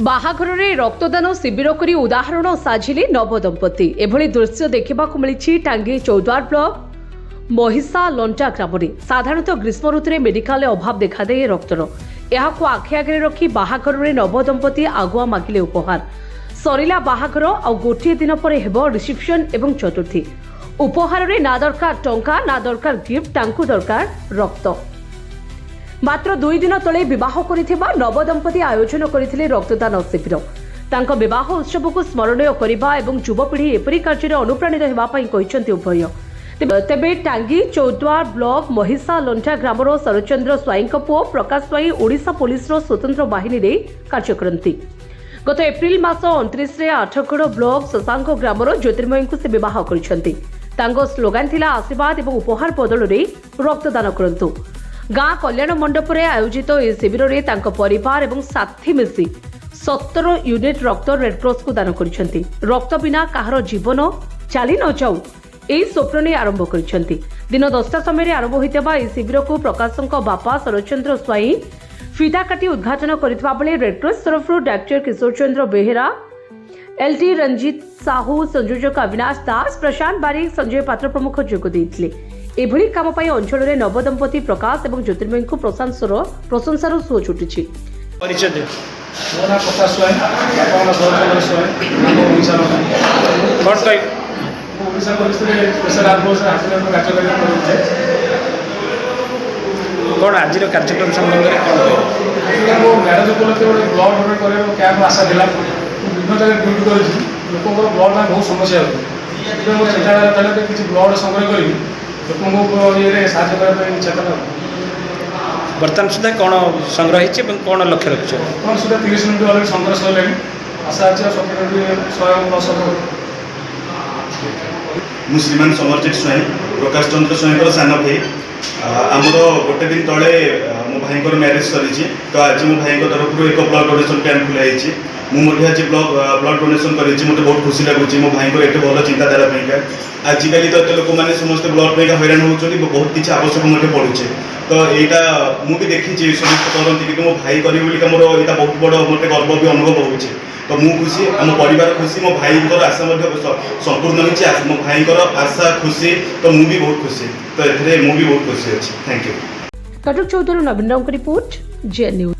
ବାହାଘରରେ ରକ୍ତଦାନ ଶିବିର କରି ଉଦାହରଣ ସାଜିଲେ ନବଦମ୍ପତି। ଏଭଳି ଦୃଶ୍ୟ ଦେଖିବାକୁ ମିଳିଛି ଟାଙ୍ଗୀ ଚୌଦ୍ୱାର ବ୍ଲକ ମହିଷା ଲଣ୍ଟା ଗ୍ରାମରେ। ସାଧାରଣତଃ ଗ୍ରୀଷ୍ମ ଋତୁରେ ମେଡିକାଲରେ ଅଭାବ ଦେଖାଦିଏ ରକ୍ତର। ଏହାକୁ ଆଖି ଆଗରେ ରଖି ବାହାଘରରେ ନବଦମ୍ପତି ଆଗୁଆ ମାଗିଲେ ଉପହାର। ସରିଲା ବାହାଘର, ଆଉ ଗୋଟିଏ ଦିନ ପରେ ହେବ ରିସିପ୍ସନ୍ ଏବଂ ଚତୁର୍ଥୀ। ଉପହାରରେ ନା ଦରକାର ଟଙ୍କା, ନା ଦରକାର ଗିଫ୍ଟ, ତାଙ୍କୁ ଦରକାର ରକ୍ତ। ମାତ୍ର 2 ଦିନ ତଳେ ବିବାହ କରିଥିବା ନବଦମ୍ପତି ଆୟୋଜନ କରିଥିଲେ ରକ୍ତଦାନ ଶିବିର। ତାଙ୍କ ବିବାହ ଉତ୍ସବକୁ ସ୍ମରଣୀୟ କରିବା ଏବଂ ଯୁବପିଢ଼ି ଏପରି କାର୍ଯ୍ୟରେ ଅନୁପ୍ରାଣିତ ହେବା ପାଇଁ କହିଛନ୍ତି ଉଭୟ। ତେବେ ଟାଙ୍ଗୀ ଚୌଦ୍ୱାର ବ୍ଲକ ମହିଷା ଲଣ୍ଠା ଗ୍ରାମର ଶରତଚନ୍ଦ୍ର ସ୍ୱାଇଁଙ୍କ ପୁଅ ପ୍ରକାଶ ସ୍ୱାଇଁ ଓଡ଼ିଶା ପୋଲିସର ସ୍ୱତନ୍ତ୍ର ବାହିନୀରେ କାର୍ଯ୍ୟ କରନ୍ତି। ଗତ ଏପ୍ରିଲ ମାସ 29ରେ ଆଠଗଡ଼ ବ୍ଲକ ଶଶାଙ୍କ ଗ୍ରାମର ଜ୍ୟୋତିର୍ମୟୀଙ୍କୁ ସେ ବିବାହ କରିଛନ୍ତି। ତାଙ୍କ ସ୍ଲୋଗାନ ଥିଲା, ଆଶୀର୍ବାଦ ଏବଂ ଉପହାର ବଦଳରେ ରକ୍ତଦାନ କରନ୍ତୁ। ଗାଁ କଲ୍ୟାଣ ମଣ୍ଡପରେ ଆୟୋଜିତ ଏହି ଶିବିରରେ ତାଙ୍କ ପରିବାର ଏବଂ ସାଥୀ ମିଶି 17 ୟୁନିଟ୍ ରକ୍ତ ରେଡ୍କ୍ରସକୁ ଦାନ କରିଛନ୍ତି। ରକ୍ତ ବିନା କାହାର ଜୀବନ ଚାଲି ନ ଯାଉ, ଏହି ସ୍ୱପ୍ନ ନେଇ ଆରମ୍ଭ କରିଛନ୍ତି। ଦିନ 10ଟା ସମୟରେ ଆରମ୍ଭ ହୋଇଥିବା ଏହି ଶିବିରକୁ ପ୍ରକାଶଙ୍କ ବାପା ଶରତଚନ୍ଦ୍ର ସ୍ୱାଇଁ ଫିତା କାଟି ଉଦ୍ଘାଟନ କରିଥିବା ବେଳେ ରେଡ୍କ୍ରସ ତରଫରୁ ଡାକ୍ତର କିଶୋର ଚନ୍ଦ୍ର ବେହେରା, ଏଲଟି ରଞ୍ଜିତ ସାହୁ, ସଂଯୋଜକ ଅବିନାଶ ଦାସ, ପ୍ରଶାନ୍ତ ବାରିକ, ସଞ୍ଜୟ ପାତ୍ର ପ୍ରମୁଖ ଯୋଗ ଦେଇଥିଲେ। ଏଭଳି କାମ ପାଇଁ ଅଞ୍ଚଳରେ ନବଦମ୍ପତି ପ୍ରକାଶ ଏବଂ ଜ୍ୟୋତିର୍ମୟୀଙ୍କୁ ପ୍ରଶଂସାର ସୁଅ ଛୁଟିଛି। ପରିଚୟ ଦିଅ। ମୋ ନାଁ ପ୍ରକାଶ ସ୍ୱାଇଁ, ବାପାଙ୍କ ନାଁ ଶରତଚନ୍ଦ୍ର ସ୍ୱାଇଁ, ଆମ ଓଡ଼ିଶାର। କ'ଣ କହିବେ? ମୁଁ ଓଡ଼ିଶା ପୋଲିସରେ ସ୍ପେଶାଲ ଆର୍ମ ଫୋର୍ସରେ ହାସଲ କାର୍ଯ୍ୟକାରୀ କରୁଛି। କ'ଣ ଆଜିର କାର୍ଯ୍ୟକ୍ରମ ସମ୍ବନ୍ଧରେ କ'ଣ କହିବେ? ଆଜିକା ମୋ ମ୍ୟାରେଜ୍ ଉପଲକ୍ଷେ ଗୋଟେ ବ୍ଲଡ଼ ଡୋନେଟ୍ କରିବାର କ୍ୟାମ୍ପ ଆଶା ଥିଲା। ମୁଁ ବିଭିନ୍ନ ଜାଗାରେ ଡ୍ୟୁଟି କରିଛି। ଲୋକଙ୍କର ବ୍ଲଡ଼ ପାଇଁ ବହୁତ ସମସ୍ୟା ହେଉଛି। ସେଥିପାଇଁ ମୋର ଚିନ୍ତାଧାରା ଥିଲା ଯେ କିଛି ବ୍ଲଡ଼ ସଂଗ୍ରହ କରିକି ଲୋକଙ୍କ ଇଏରେ ସାହାଯ୍ୟ କରିବା ପାଇଁ ଇଚ୍ଛା ଥିଲା। ବର୍ତ୍ତମାନ ସୁଦ୍ଧା କ'ଣ ସଂଗ୍ରହ ହେଇଛି ଏବଂ କ'ଣ ଲକ୍ଷ୍ୟ ରଖିଛ? ବର୍ତ୍ତମାନ ସୁଦ୍ଧା 30 ୟୁନିଟ୍ ଅଲରେଡ଼ି ସଂଗ୍ରହ ସରିଲାଣି। ଆଶା ଅଛି ଆଉ 17 ୟୁନିଟ୍, 100 ପ୍ଲସ୍ ହେବ। ମୁଁ ଶ୍ରୀମାନ ସମରଜିତ ସ୍ୱାଇଁ, ପ୍ରକାଶ ଚନ୍ଦ୍ର ସ୍ୱାଇଁଙ୍କର ସାନ ଭାଇ। ଆମର ଗୋଟେ ଦିନ ତଳେ ମୋ ଭାଇଙ୍କର ମ୍ୟାରେଜ୍ ସରିଛି। ତ ଆଜି ମୋ ଭାଇଙ୍କ ତରଫରୁ ଏକ ବ୍ଲଡ଼ ଡୋନେସନ୍ କ୍ୟାମ୍ପ ଖୋଲା ହେଇଛି। ମୁଁ ମଧ୍ୟ ଆଜି ବ୍ଲଡ଼ ଡୋନେସନ୍ କରିଛି। ମୋତେ ବହୁତ ଖୁସି ଲାଗୁଛି ମୋ ଭାଇଙ୍କର ଏତେ ଭଲ ଚିନ୍ତାଧାରା ପାଇଁକା। ଆଜିକାଲି ତ ଏତେ ଲୋକମାନେ ସମସ୍ତେ ବ୍ଲଡ଼ ପାଇଁକା ହଇରାଣ ହେଉଛନ୍ତି, ବହୁତ କିଛି ଆବଶ୍ୟକ ମଧ୍ୟ ପଡ଼ୁଛି। ତ ଏଇଟା ମୁଁ ବି ଦେଖିଛି, ସମସ୍ତେ କରନ୍ତି, କିନ୍ତୁ ମୋ ଭାଇ କରିବେ ବୋଲିକା ମୋର ଏଇଟା ବହୁତ ବଡ଼ ମୋତେ ଗର୍ବ ବି ଅନୁଭବ ହେଉଛି। ତ ମୁଁ ଖୁସି, ଆମ ପରିବାର ଖୁସି, ମୋ ଭାଇଙ୍କର ଆଶା ମଧ୍ୟ ସମ୍ପୂର୍ଣ୍ଣ ହେଇଛି। ମୋ ଭାଇଙ୍କର ଆଶା ଖୁସି, ତ ମୁଁ ବି ବହୁତ ଖୁସି। ତ ଏଥିରେ ମୁଁ ବି ବହୁତ ଖୁସି ଅଛି। Thank you. Cuttack ଚୌଦ୍ୱାରରୁ ନବୀନ ରାଉଙ୍କ ରିପୋର୍ଟ, ଜେ ନ୍ୟୁଜ୍।